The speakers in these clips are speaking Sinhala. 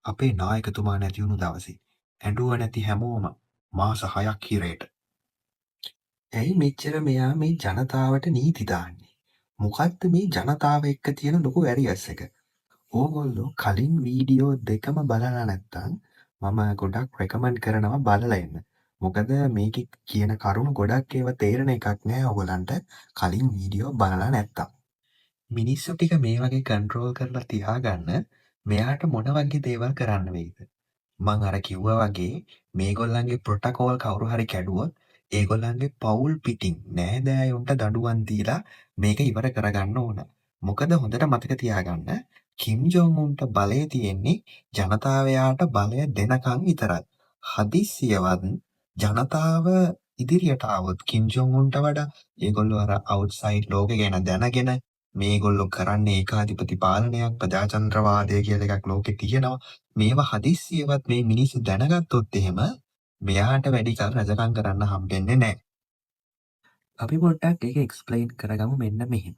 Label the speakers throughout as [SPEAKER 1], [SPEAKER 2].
[SPEAKER 1] අපේ නායකතුමා නැති වුණු දවසේ ඇඬුව නැති හැමෝම මාස 6ක් හිරේට. ඇයි මෙච්චර මෙයා මේ ජනතාවට නීති දාන්නේ? මොකද්ද මේ ජනතාව එක්ක තියෙන ලොකු ඇරියස් එක? ඕගොල්ලෝ කලින් වීඩියෝ දෙකම බලලා නැත්තම් මම ගොඩක් රෙකමන්ඩ් කරනවා බලලා එන්න. මොකද මේකේ කියන කරුණු ගොඩක් ඒවා තේරෙන එකක් නෑ ඔයගොල්ලන්ට කලින් වීඩියෝ බලලා නැත්තම්. මිනිස්සු ටික මේ වගේ කන්ට්‍රෝල් කරලා තියාගන්න මෙයාට මොන වගේ දේවල් කරන්න වෙයිද? මං අර කිව්වා වගේ මේගොල්ලන්ගේ ප්‍රොටෝකෝල් කවුරු හරි කැඩුවොත් ඒගොල්ලන්ගේ පවුල් පිටින් නෑදෑයොන්ට දඬුවම් දීලා මේක ඉවර කරගන්න ඕන. මොකද හොඳට මතක තියාගන්න, කිම් ජොන් උන්ට බලය තියෙන්නේ ජනතාව එයාට බලය දෙනකන් විතරයි. හදිස්සියවත් ජනතාව ඉදිරියට ආවොත් කිම් ජොන් උන්ට වඩා, ඒගොල්ලෝ අර අවුට්සයිඩ් ලෝකෙ ගැන දැනගෙන, මේගොල්ලෝ කරන්නේ ඒකාධිපති පාලනයක්, ප්‍රජාතන්ත්‍රවාදය කියලා එකක් ලෝකෙ තියෙනවා. මේවා හදිස්සියවත් මේ මිනිස්සු දැනගත්තොත් එහෙම මෙයාට වැඩි කල් රජකම් කරන්න හම්බෙන්නේ නැහැ. අපි පොඩ්ඩක් ඒක එක්ස්ප්ලেইন කරගමු මෙන්න මෙහෙම.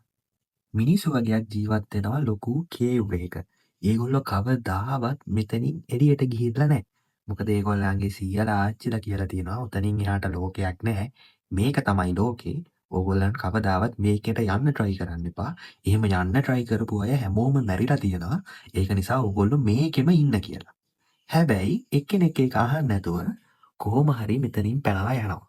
[SPEAKER 1] මිනිස්සු වගයක් ජීවත් වෙනවා ලොකු කේව් එකක. ඒගොල්ලෝ කවදාවත් මෙතනින් එළියට ගිහිල්ලා නැහැ. මොකද ඒගොල්ලන්ගේ සීයලා ආච්චිලා කියලා තියෙනවා ඔතනින් එහාට ලෝකයක් නැහැ. මේක තමයි ලෝකේ. ඕගොල්ලන් කවදාවත් මේකට යන්න try කරන්න එපා. එහෙම යන්න try කරපු අය හැමෝම මැරිලා තියෙනවා. ඒක නිසා ඕගොල්ලෝ මේකෙම ඉන්න කියලා. හැබැයි එක්කෙනෙක් ඒක අහන්න නැතුව කොහොම හරි මෙතනින් පැනලා යනවා.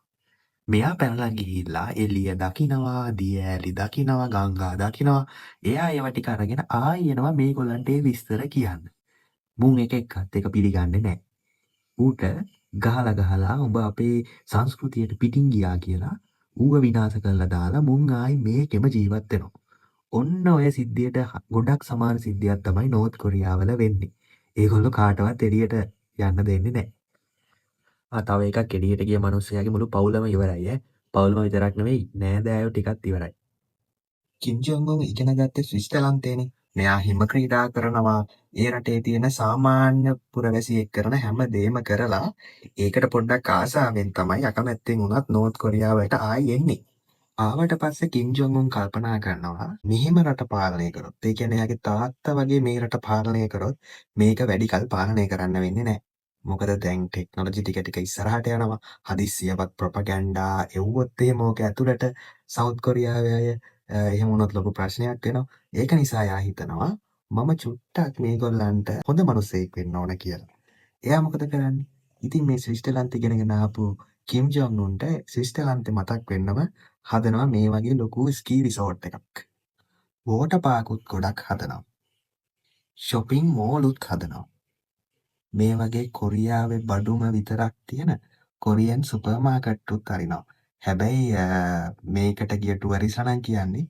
[SPEAKER 1] මෙයා පැනලා ගිහිල්ලා එළිය දකිනවා, දිය ඇලි දකිනවා, ගංගා දකිනවා. එයා ඒවා ටික අරගෙන ආයි එනවා මේගොල්ලන්ට ඒ විස්තර කියන්න. මුන් එක එක්කත් ඒක පිළිගන්නේ නැහැ. ඌට ගහලා ගහලා උඹ අපේ සංස්කෘතියට පිටින් ගියා කියලා ඌව විනාශ කරලා දාලා මුන් ආයි මේකෙම ජීවත් වෙනවා. ඔන්න ඔය සිද්ධියට ගොඩක් සමාන සිද්ධියක් තමයි නෝර්ත් කොරියාවල වෙන්නේ. ඒගොල්ලෝ කාටවත් එළියට යන්න දෙන්නේ නැහැ. ආ, තව එකක්, එළියට ගිය මිනිස්සයාගේ මුළු පවුලම ඉවරයි ඈ. පවුලම විතරක් නෙවෙයි, නෑදෑයෝ ටිකත් ඉවරයි. කිම් ජොන් උන් ඉගෙන ගත්තේ ස්විට්සර්ලන්තේනේ. මෙයා හිම ක්‍රීඩා කරනවා. ඒ රටේ තියෙන සාමාන්‍ය පුරවැසියෙක් කරන හැම දේම කරලා ඒකට පොඩ්ඩක් ආසාවෙන් තමයි අකමැත්තෙන් වුණත් නෝර්ත් කොරියාවට ආයි එන්නේ. ආවට පස්සේ කිම් ජොන් උන් කල්පනා කරනවා මෙහෙම රට පාලනය කරොත්, ඒ කියන්නේ එයාගේ තාත්තා වගේ මේ රට පාලනය කරොත් මේක වැඩි කල් පාලනය කරන්න වෙන්නේ නැහැ. මොකද දැන් ටෙක්නොලොජි ටික ටික ඉස්සරහට යනවා. හදිස්සියවත් ප්‍රොපගැන්ඩා එව්වොත් එහෙම ඕක ඇතුළට සවුත් කොරියාවේ අය එහෙම වුණොත් ලොකු ප්‍රශ්නයක් වෙනවා. ඒක නිසා එයා හිතනවා මම චුට්ටක් මේගොල්ලන්ට හොඳ මනුස්සයෙක් වෙන්න ඕන කියලා. එයා මොකද කරන්නේ? ඉතින් මේ ස්විට්සර්ලන්තේ ඉගෙනගෙන ආපු කිම් ජොන් උන්ට ස්විට්සර්ලන්තේ මතක් වෙන්නම හදනවා මේ වගේ ලොකු ස්කී රිසෝට් එකක්. වෝටර් පාකුත් ගොඩක් හදනවා. ෂොපින් මෝලුත් හදනවා. මේ වගේ කොරියාවේ බඩුම විතරක් තියෙන කොරියන් සුපර් මාකට් උත් අරිනවා. හැබැයි මේකට ගිය ටුවරිස්ට්ලා නම් කියන්නේ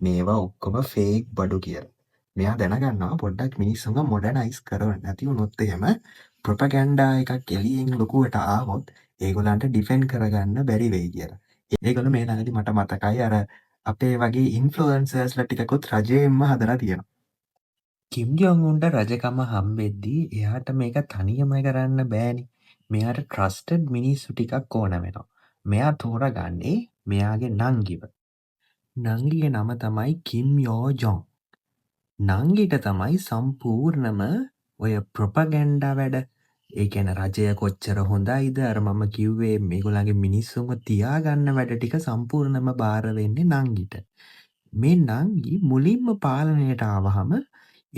[SPEAKER 1] මේවා ඔක්කොම ෆේක් බඩු කියලා. මෙයා දැනගන්නවා පොඩ්ඩක් මිනිස්සුන්ව මොඩර්නයිස් කරන්න නැති වුණොත් එහෙම ප්‍රොපගැන්ඩා එකක් එළියෙන් ලොකුවට ආවොත් ඒගොල්ලන්ට ඩිෆෙන්ඩ් කරගන්න බැරි වෙයි කියලා. ඒගොල්ලෝ මේ ළඟදි මට මතකයි අර අපේ වගේ ඉන්ෆ්ලුවෙන්සර්ස්ලා ටිකකුත් රජයෙන්ම හදලා තියෙනවා. කිම් ජොන් උන්ට රජකම හම්බෙද්දී එයාට මේක තනියම කරන්න බෑනේ. මෙයාට ට්‍රස්ටඩ් මිනිස්සු ටිකක් ඕන වෙනවා. මෙයා තෝරගන්නේ මෙයාගේ නංගිව. නංගිගේ නම තමයි කිම් යෝ ජොන්. නංගිට තමයි සම්පූර්ණම ඔය ප්‍රොපගැන්ඩා වැඩ, ඒ කියන්නේ රජය කොච්චර හොඳයිද, අර මම කිව්වේ මේගොල්ලන්ගේ මිනිස්සුන්ව තියාගන්න වැඩ ටික සම්පූර්ණම බාර වෙන්නේ නංගිට. මේ නංගි මුලින්ම පාලනයට ආවහම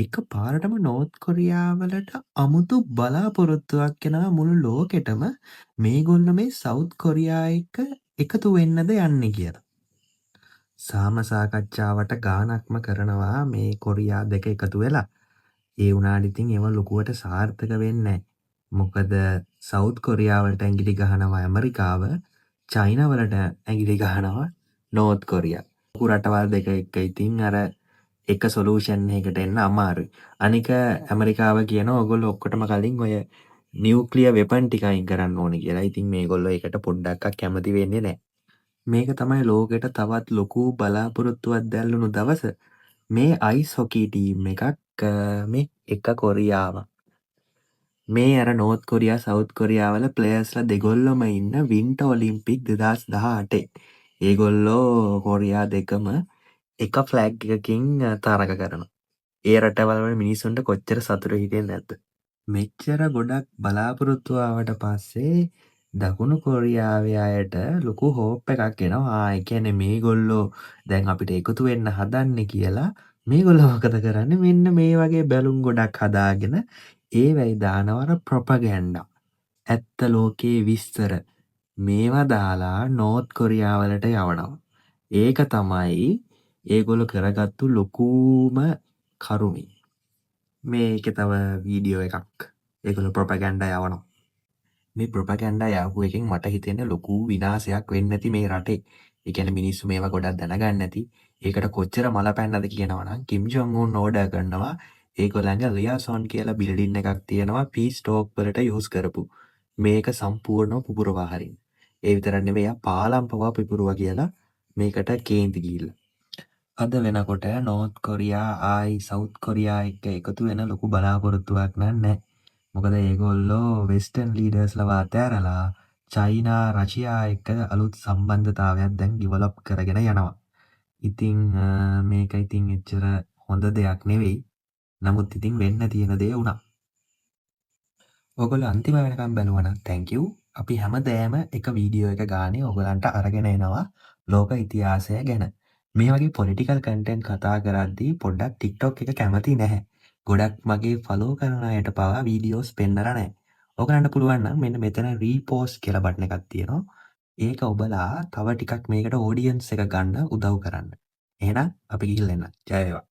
[SPEAKER 1] එක පාරටම නෝර්ත් කොරියාවලට අමුතු බලාපොරොත්තුවක් එනවා මුළු ලෝකෙටම, මේගොල්ලෝ මේ සවුත් කොරියා එක්ක එකතු වෙන්නද යන්නේ කියලා. සාම සාකච්ඡාවට ගානක්ම කරනවා මේ කොරියා දෙක එකතු වෙලා. ඒ වුණාට ඉතින් ඒවා ලොකුවට සාර්ථක වෙන්නේ නැහැ. මොකද සවුත් කොරියාවලට ඇඟිලි ගහනවා ඇමරිකාව, චයිනා වලට ඇඟිලි ගහනවා නෝර්ත් කොරියා. ලොකු රටවල් දෙක එක්ක ඉතින් අර එක සොලූෂන් එකකට එන්න අමාරුයි. අනික ඇමරිකාව කියනවා ඔයගොල්ලෝ ඔක්කොටම කලින් ඔය නියුක්ලියර් වෙපන් ටික අයින් කරන්න ඕනේ කියලා. ඉතින් මේගොල්ලෝ ඒකට පොඩ්ඩක්වත් කැමති වෙන්නේ නැහැ. මේක තමයි ලෝකෙට තවත් ලොකු බලාපොරොත්තුවක් දැල්වුණු දවස. මේ අයිස් හොකී ටීම් එකක්, මේ එක කොරියාවක්. මේ අර නෝර්ත් කොරියා සවුත් කොරියා වල ප්ලේයර්ස්ලා දෙගොල්ලොම ඉන්න වින්ටර් ඔලිම්පික් 2018. ඒගොල්ලෝ කොරියා දෙකම එක ෆ්ලැග් එකකින් තරග කරනවා. ඒ රටවල් වල මිනිස්සුන්ට කොච්චර සතුටු හිතෙන්නේ නැද්ද? මෙච්චර ගොඩක් බලාපොරොත්තු ආවට පස්සේ දකුණු කොරියාවේ අයට ලොකු හෝප් එකක් එනවා. ආ, ඒ කියන්නේ මේගොල්ලෝ දැන් අපිට එකතු වෙන්න හදන්නේ කියලා. මේගොල්ලෝ මොකද කරන්නේ? මෙන්න මේ වගේ බැලුම් ගොඩක් හදාගෙන ඒවයි දානවා අර ප්‍රොපගැන්ඩා. ඇත්ත ලෝකයේ විස්තර මේවා දාලා නෝර්ත් කොරියාවලට යවනවා. ඒක තමයි ඒගොල්ලෝ කරගත්තු ලොකුම කරුමේ. මේකේ තව වීඩියෝ එකක්. ඒගොල්ලෝ ප්‍රොපගැන්ඩා යවනවා. මේ ප්‍රොපගැන්ඩා යවපු එකෙන් මට හිතෙන්නේ ලොකු විනාශයක් වෙන්න ඇති මේ රටේ. ඒ කියන්නේ මිනිස්සු මේවා ගොඩක් දැනගන්න ඇති. ඒකට කොච්චර මල පැන්නද කියනවා නම්, කිම් ජොන් උන් ඕඩර් කරනවා ඒගොල්ලන්ගේ ලියාසොන් කියලා බිල්ඩින් එකක් තියෙනවා පීස් ටෝක් වලට යූස් කරපු. මේක සම්පූර්ණව පුපුරවා හරින්න. ඒ විතරක් නෙවෙයි, එයා පාලම් පවා පිපුරුවා කියලා මේකට කේන්ති ගිහිල්ලා. අද වෙනකොට නෝර්ත් කොරියා ආයි සවුත් කොරියා එක්ක එකතු වෙන ලොකු බලාපොරොත්තුවක් නම් නැහැ. මොකද ඒගොල්ලෝ වෙස්ටර්න් ලීඩර්ස්ලව අතෑරලා චයිනා, රෂියා එක්ක අලුත් සම්බන්ධතාවයක් දැන් ඩිවලොප් කරගෙන යනවා. ඉතින් මේක ඉතින් එච්චර හොඳ දෙයක් නෙවෙයි. නමුත් ඉතින් වෙන්න තියෙන දේ වුණා. ඔයගොල්ලෝ අන්තිම වෙනකම් බැලුවා නම් thank you. අපි හැමදේම එක වීඩියෝ එක ගානේ ඔයගලන්ට අරගෙන එනවා ලෝක ඉතිහාසය ගැන. මේ වගේ පොලිටිකල් කන්ටෙන්ට් කතා කරද්දී පොඩ්ඩක් TikTok එක කැමති නැහැ. ගොඩක් මගේ ෆලෝ කරන අයට පවා වීඩියෝස් පෙන්නලා නැහැ. ඔයගලන්ට පුළුවන් නම් මෙන්න මෙතන රීපෝස්ට් කියලා බටන් එකක් තියෙනවා. ඒක ඔබලා තව ටිකක් මේකට ඔඩියන්ස් එක ගන්න උදව් කරන්න. එහෙනම් අපි ගිහිල්ලා එන්න. ජය වේවා.